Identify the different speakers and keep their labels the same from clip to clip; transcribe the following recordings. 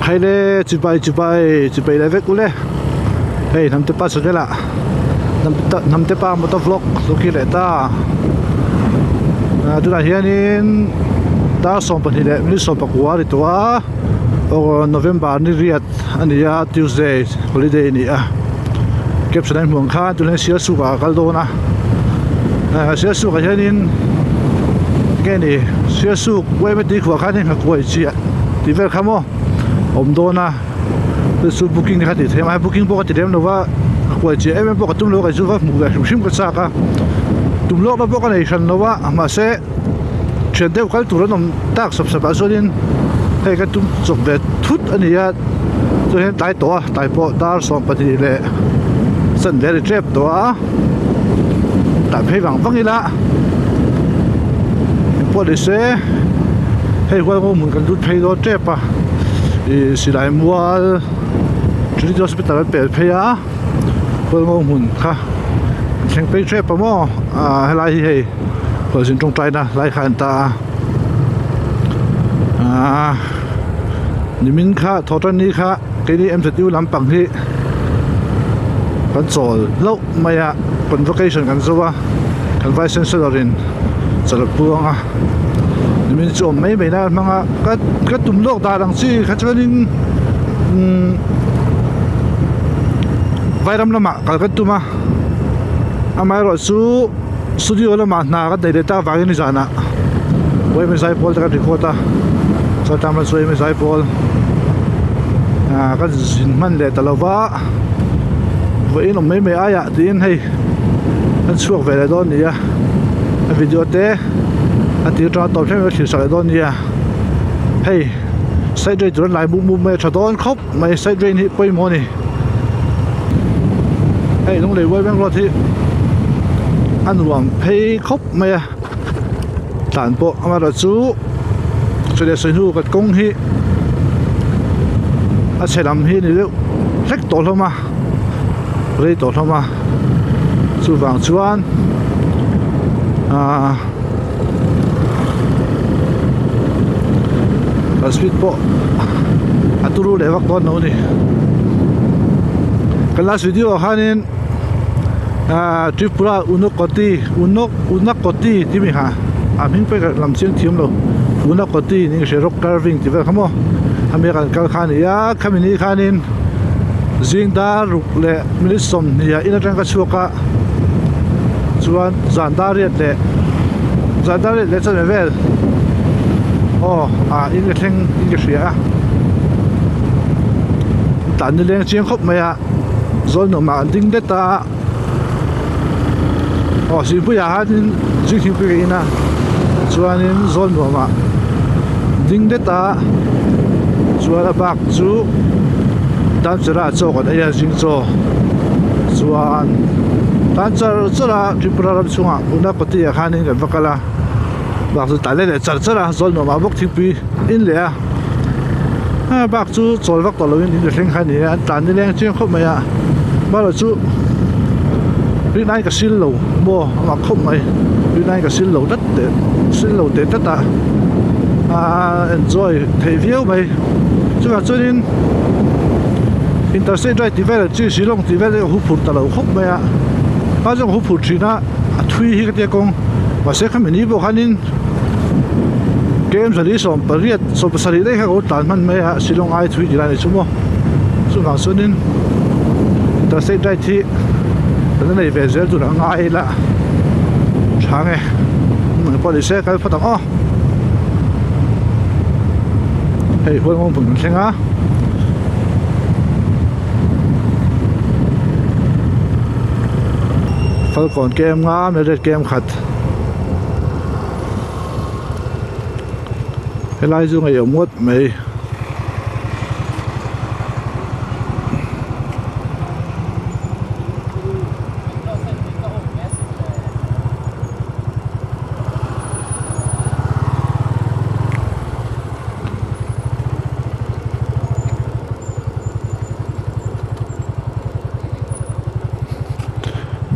Speaker 1: Khaile chibai chibai chibai le vek ule hei hnamte pa channel ah hnamte pa motor vlog lo khi leh ta tunah hianin dar 12 leh minute 19 a ni tawh a aw November ni riat a ni a Tuesday holiday a ni a caption a inhmuh ang khan tunah hian Sialsuk ah a kal dawn a Sialsuk ah hianin enge ni Sialsuk yma tui khuah khan nghakuai chiah tih vel kha maw awm dawn a chu chu booking te kha tih theih a booking pawh ka ti lem lo va nghakuai chiah em em pawh ka tum lo a kei chu va hmuh ve hrim hrim ka chak a tum lawk na pawh ka nei hran lo a mahse thian deuh kal tur an awm tak sap sap ah chuanin hei ka tum chawp ve thut a ni a chuan hian tlai tawh a tlai pawh dar 12 leh chan ve a ri tep tawh a tah phei vang vang ila engpawh ni se hei hual ngawh hmun kan lut phei dawn tep a ih silai mual Trinity hospital an pel phei a hual ngawh hmun kha an thleng phei tep a maw ah helai hi hei khualzin tawngtaina lai kha an ta a ah nimin kha thawhtanni kha keini M_Z_U lampang hi kan chawl hlauh mai a convocation kan zo a kan vice chancellor in chawlh a puang a nimin chu awm mai mai na hmang a ka ka tum lawk dan ang chi kha chuanin umm vairam lamah kal kan tum a amaherawh chu studio lamah hna kan nei leh tak avangin nizanah yma zaipawl te kan record a chuan tangah chuan yma zaipawl ah kan zin hman leh ta lova vawiin awm mai mai aiah tiin hei an chhuak ve leh dawn a ni a a video te a tir tang a tawp thleng a thlir sak leh dawn a ni a hei side rain tur an lai mup mup mai a tha dawn khawp mai side rain hi pawimawh a ni hei lunglei world bank road hi a nuam phei khawp mai a tlan pawh amaherawh chu sawi leh sawi hnu kan kawng hi a chhe lam hi a ni deuh hlek tawh hlawm a rei tawh hlawm a chuvang chuan ahh kan speed pawh a turu leh vak dawn lo a ni kan last video ah khanin ahh Tripura Unakoti Unok Unakoti tih mi kha a hming pawh hi ka lam chiang thiam lo Unakoti niin ka hria rock carving tih vel kha maw hemi a kan kal kha a ni a khami ni khanin zing dar ruk leh minute 20 ah in atang ka chhuak a chuan zan dar riat leh zan dar riat leh chuan vel aw ah in ka thleng in ka hria a tah ni leng chiang khawp mai a zawl nuam ah an ding det a aw zingpuiah hianin zing thingpui ka in a chuanin zawl nuam ah ding det a chuan a bak chu danchera chaw kan ei a zing chaw chuan tan char char a Tripura ram chhungah Unakoti ah khanin kan va kal a bak chu tah leh leh char char a zawl nuam ah bawk thingpui in leh a a bak chu chawl vak tawh lovin in thleng kha a ni a an tlan nileng chiang khawp mai a amaherawh chu rinai ka sil lo maw a mak khawp mai rinai ka sil lo tlat teh sil lo teh tlat a aaa enjoy theih viau mai chuvang chuanin interstate drive tih vel chi shillong tih vel hi a huphurh ta lo khawp mai a a zawng huphurh thin a a thui hi ka tia kawng mahse khami ni pawh khanin kem 48 17 daih kha ka lo tlan hman mai a shillong ai thui tih lai a ni chu maw chuvang chuanin interstate drive hi kan la nei ve zel tur a ngai ila tha nge engpawh ni se kal phawt ang aw hei hual nghawng phun kan thleng a. Falkawn kem nga meiret kem khat helai chu ngaihawm ngawt mai.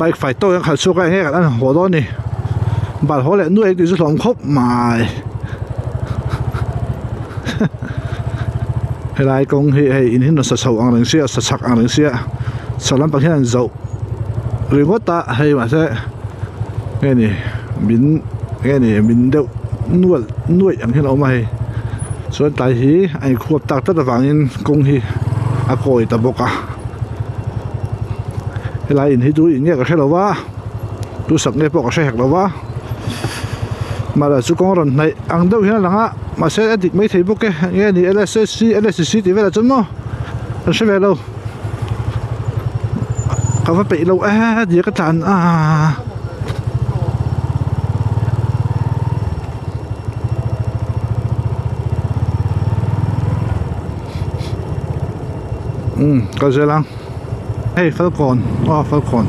Speaker 1: Bike fai tawk hian khalh chhuak a enge kan an haw dawn a ni bal haw leh nuai tih chu hlawm khawp mai. Helai kawng hi hei in hi nasa chho ang reng sia sa chhak ang reng sia chhak lampang hian an zoh ringawt a hei mahse nge ni min nge ni min deuh nual nuaih ang hian a awm a hei chuan tlai hi a inkhuap tak tlat avangin kawng hi a kawi ta bawk a helai in hi chu in nge ka hre lo va tu sak nge pawh ka hre hek lo va mahla chu kawng a rawn hnaih ang deuh hian a lang a mahse a dik maithei bawk e nge ni lssc lscc tih velah chuan maw kan hre ve lo ka va peih lo e tia ka tlan a. Umm kal zel ang hei falkawn aw falkawn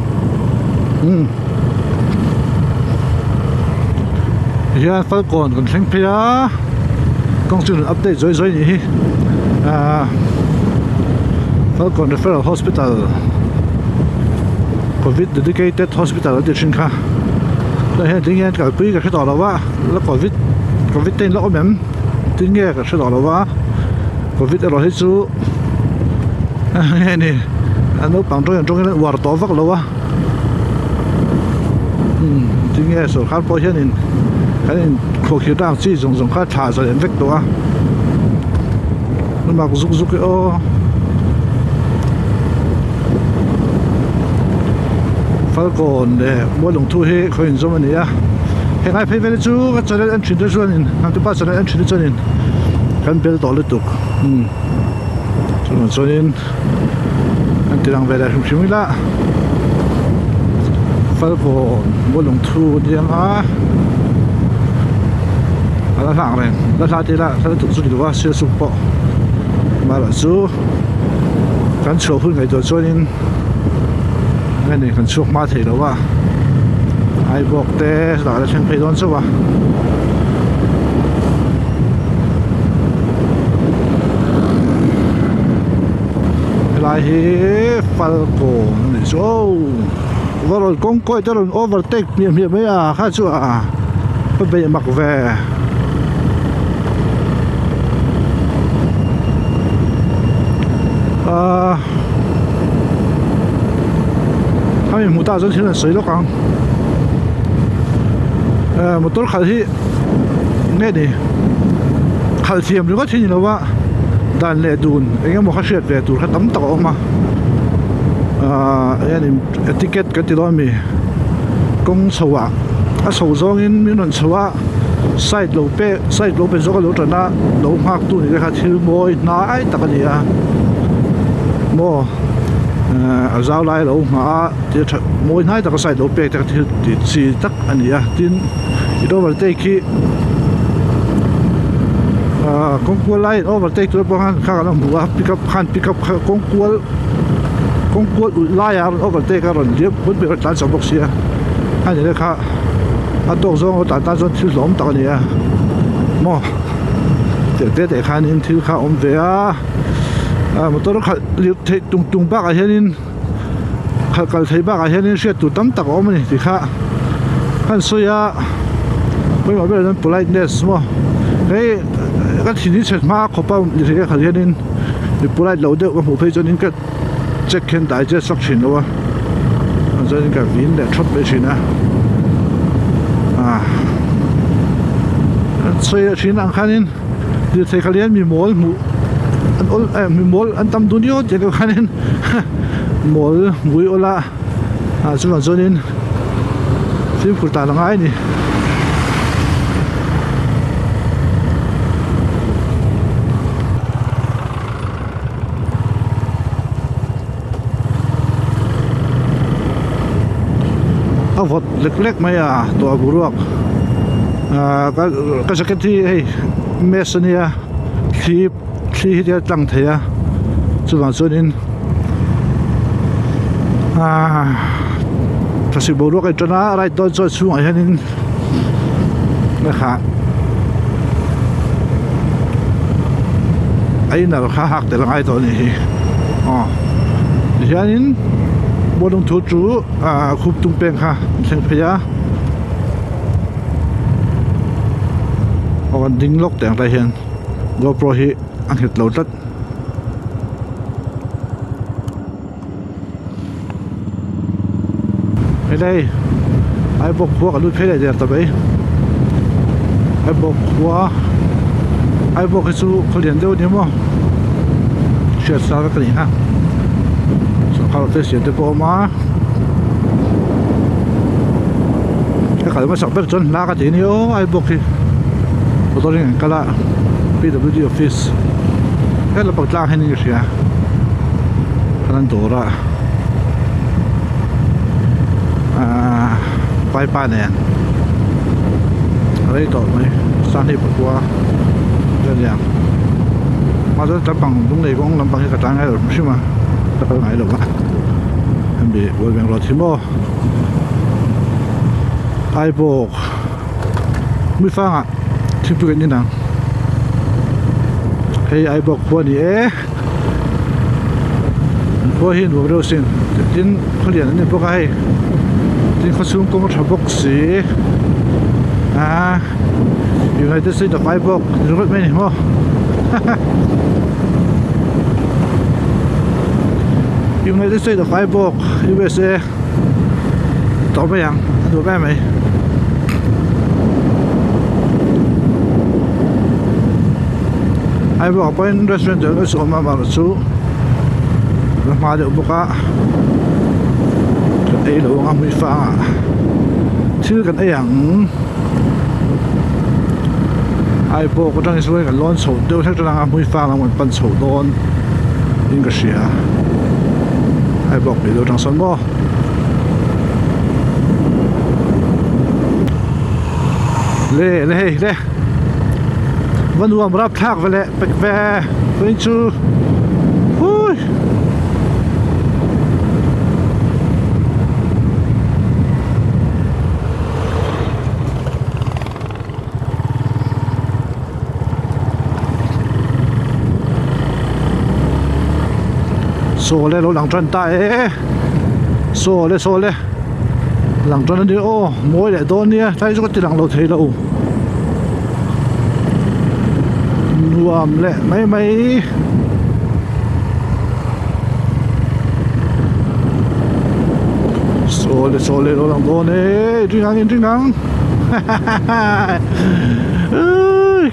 Speaker 1: umm tihian falkawn kan thleng phei a kawng chu rawn update zawi zawi anih hi ahh falkawn referral hospital covid dedicated hospital an tih thin kha tunah hian tinge an kalpui ka hre tawh lo a la covid covid te in la awm em tinge ka hre tawh lo a covid erawh hi chu. Nge ni a naupang tawng in tawngin an uar tawh vak lo a umm tinge sawrkar pawh hianin kan in khuahkhirh na ang chi zawng zawng kha thla zawh leh vek tawh a a mak zuk zuk e aw falkawn leh mualungthu hi khaw inzawm a ni a henglai phei vel hi chu ka channel en thin te chuanin hnamtupa channel en thin te chuanin kan bel tawh lutuk umm. Chuvang chuanin an ti lang ve leh hrim hrim ila Falkawn Mualungthu a ni ang a a la hlang reng la hla te ila hla lutuk chu ni lo a sialsuk pawh amaherawhchu kan chhuah hun ngaihtuah chuanin nge ni kan chhuak hma thei lo a Aibawk te chutah la thleng phei dawn chauh a. Helai hi Falkawn a nih chu aw va rawn kawng kawi te rawn overtake hmiah hmiah mai a kha chu a va beih mak ve. Ahh hemi hmuh tah chuan thil an sawi lawk ang eh motor khalh hi nge ni khalh thiam ringawt hi ni lo a dan leh dun eng emaw kha hriat ve tur kha tam tak a awm a ahh hianin ticket kan ti dawn a mi kawng chho ah a chho zawngin min rawn chho a side lo pe side lo pe zawk a lo tan a lo nghak tu ni te kha thil mawi hnai tak a ni a maw eh a zau lai a lo nghah a thil tha mawi hnai tak a side lo pek te kha thil tih chi tak a ni a tin i overtake hi ah kawng kual lai in overtake tur pawh khan kha kan hmu a pickup khan pickup kha kawng kual kawng kual ulh laiah a rawn overtake a rawn liam pui pui a rawn tlan chho bawk sia a ni le kha a tawk zawng a tan tan chuan thil hlawm tak a ni a maw teh te teh khanin thil kha a awm ve a ah motor khalh lirh theih tung tung bakah hianin. Khalh kal theih bakah hianin hriat tur tam tak a awm a ni tih kha kan sawi a pawimawh ber chuan politeness maw hei ka thin hi chhe hma khawp a lirthei ka khalh hianin mi polite lo deuh ka hmuh phei chuanin ka check hian digest vak thin lo a chuanin ka vin leh thawt mai thin a ah sawi leh thin ang khanin. Lirthei kha lian mi mawl hmuh an awl eh mi mawl an tam dun viau tih ang khanin mawl mui awl a ah chuvang chuanin fimkhur tan a ngai a ni. A vawt lek lek mai a tawh boruak ah ka jacket hi hei mesh ania thli thli hi tia tlang thei a chuvang chuanin ah thlasik boruak a intan a right dawn chuan chhungah hianin kha a inner kha hak tel a ngai tawh a nih hi aw tihianin bawlung thu chu ah khup tum peng kha an thleng phei a aw an ding lawk teh ang lai hian gopro hi a nghet lo tlat. Helai Aibawk khua ka lut phei leh der ta mai Aibawk khua Aibawk hi chu khaw lian deuh a ni maw hriat sa vek a ni kha sawrkar office lian te pawh a awm a ka kal hmasak ber chuan hla ka ti a ni aw Aibawk hi motor in an kal a P W D office helai lampang tlang hian in ka hria khan an dawr a. Ahh vaipa nen a rei tawh mai sanghnih pakua vel lian mahse lampang lunglei kawng lampang hi ka tan ngai lo hrim hrim a ka kal ngai lo a hemi World Bank road hi maw Aibawk Muifangah thingpui kan in ang hei Aibawk khua a ni e. An khua hi nuam reuh sin tin khaw lian an ni bawk a hei tin khaw chhung kawng a tha bawk si aaa United State of Aibawk ni ringawt mai a ni maw haha United State of Aibawk USA tawh mai ang a nuam em mai. Aibawk ah pawhin restaurant te chu a awm a amaherawh chu la hma deuh bawk a kan ei lo ang a hmui fang ah thil kan ei ang Aibawk atang hi chuan kan lawn chho deuh hlek hlek ang a hmui fang lam kan pan chho dawn in ka hria Aibawk piah deuh atang sawn maw. Le le hei le va nuam rap thlak ve leh pek ve vawiin chu hui saw le lo lang tan ta e saw le saw le lang tan ani aw mawi leh dawn nia tlai chu ka ti lang lo thei lo nuam leh mai mai. Saw le saw le lo lang dawn e ring ang in ring ang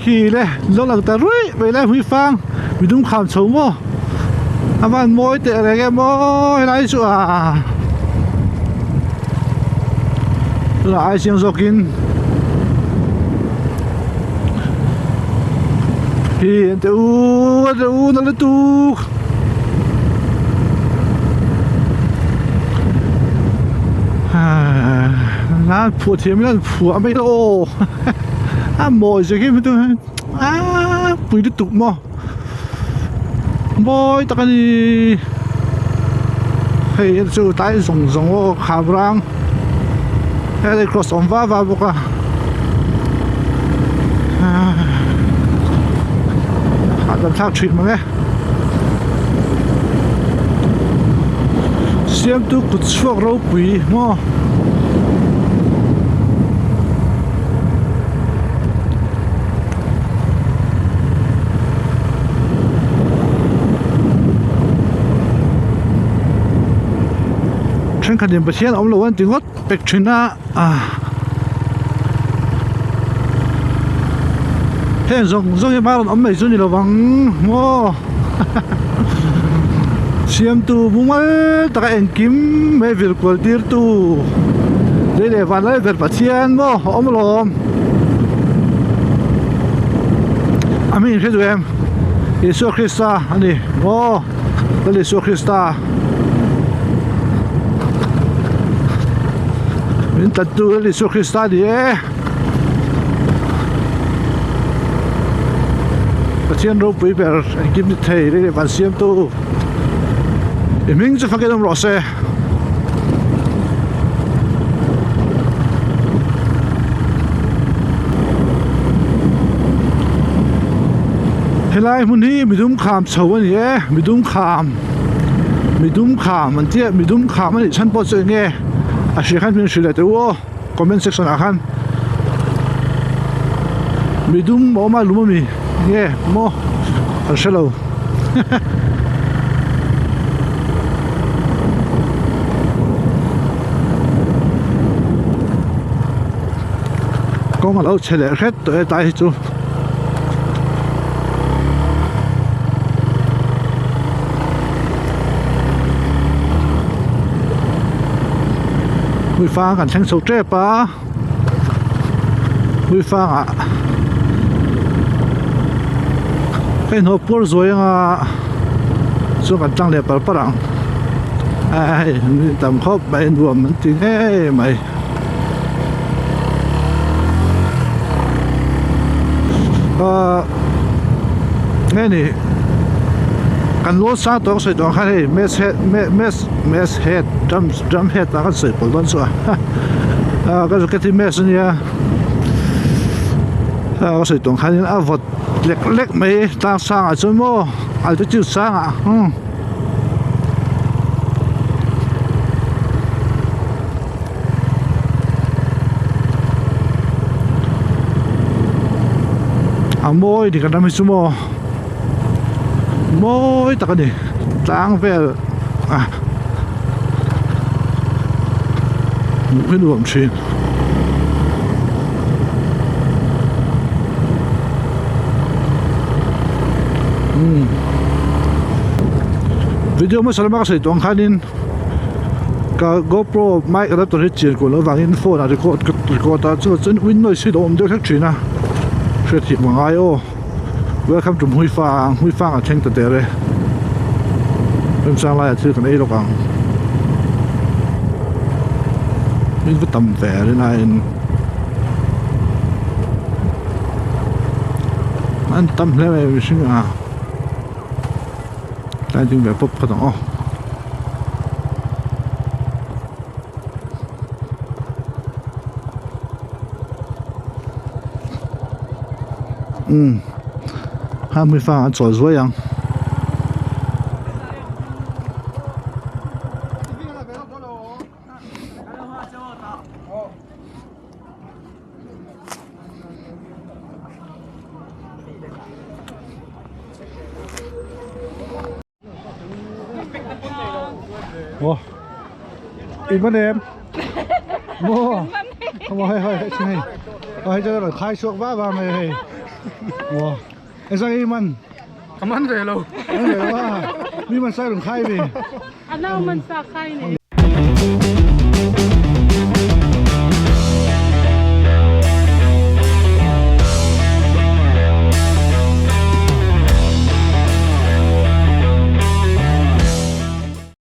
Speaker 1: khi le lo lang ta ruih mai lai hui fang mi dum kham chho maw a van mawi teh reng em aw helai chu a tunah ai chiang zawkin hi an teh u an teh u nalh lutuk. Lan phuah thiam hian an phuah mai la aw a mawi zia khi hmutu aaa pui lutuk maw mawi tak a ni hei chu tlai zawng zawng aw kham rang hei cross awm va va bawk a hahdam thlak thin mang e. Siamtu kut chhuak ropui maw. Thenkhat in Pathian awm lo an ti ngawt pek thin a ah heng zawng zawng hi hma rawn awm mai chu ni lo vang maw siamtu mumal taka engkim mai vir kual tir tu lei leh van lai ber Pathian maw a awm alawm a hming in hre duh em Isua Krista a ni maw Lal Isua Krista. Min tlattu Lal Isua Krista a ni e. Pathian ropui ber engkim ni thei leh van siamtu i hming chu fakin awm rawh se. Helai hmun hi midum kham chho a ni e midum kham. Midum kham an tia midum kham a nih chhan pawh chu eng nge a hria khan min hrilh leh teh u aw comment section ah khan midum a awm a lum ami nge maw kan hre lo Kawng a lo chhe leh hret tawh e tlai hi chu. Hmuifang kan thleng chho tep a Hmuifangah ka inhawh puar zuai anga chuan kan tlang leh par par ang a hei tam khawp mai nuam an ti ngei mai. Ahh nge ni kan lawn sang tawh ka sawi tawh ang khan hei mess head mess mess head drum drum head ah khan sawi pawlh dawn chu a ah ka ka ti mess ania ah ka sawi tawh ang khanin a vawt lek lek mai tlang sangah chuan maw altitude sangah umm. A mawi dik an ram hi chu maw mawi tak a ni tlang vel a hmuh hi nuam thin. Video hmasa lama ka sawi tawh ang khanin ka GoPro mic adapter hi chian kual loh avangin phone ah record ka record a chuvang chuan wind noise hi a lo awm deuh hlek thin a hriatthiam a ngai aw welcome to Hmuifang Hmuifang a thleng ta der e remchang laiah thil kan ei lawk ang in va tam ve a rin aiin an tam hle mai mihring a. Tlai ding ve pawp phawt ang aw. Umm ha hmui fang an chawl zuai ang. Ủa in vấn em mua không hay hay hay hay cho nó khai suộc vá vào này hay ủa em sang im ăn
Speaker 2: Ka man ve lo.
Speaker 1: Ăn về quá mi man sai rừng khai vì
Speaker 3: Anau man sa khai ni.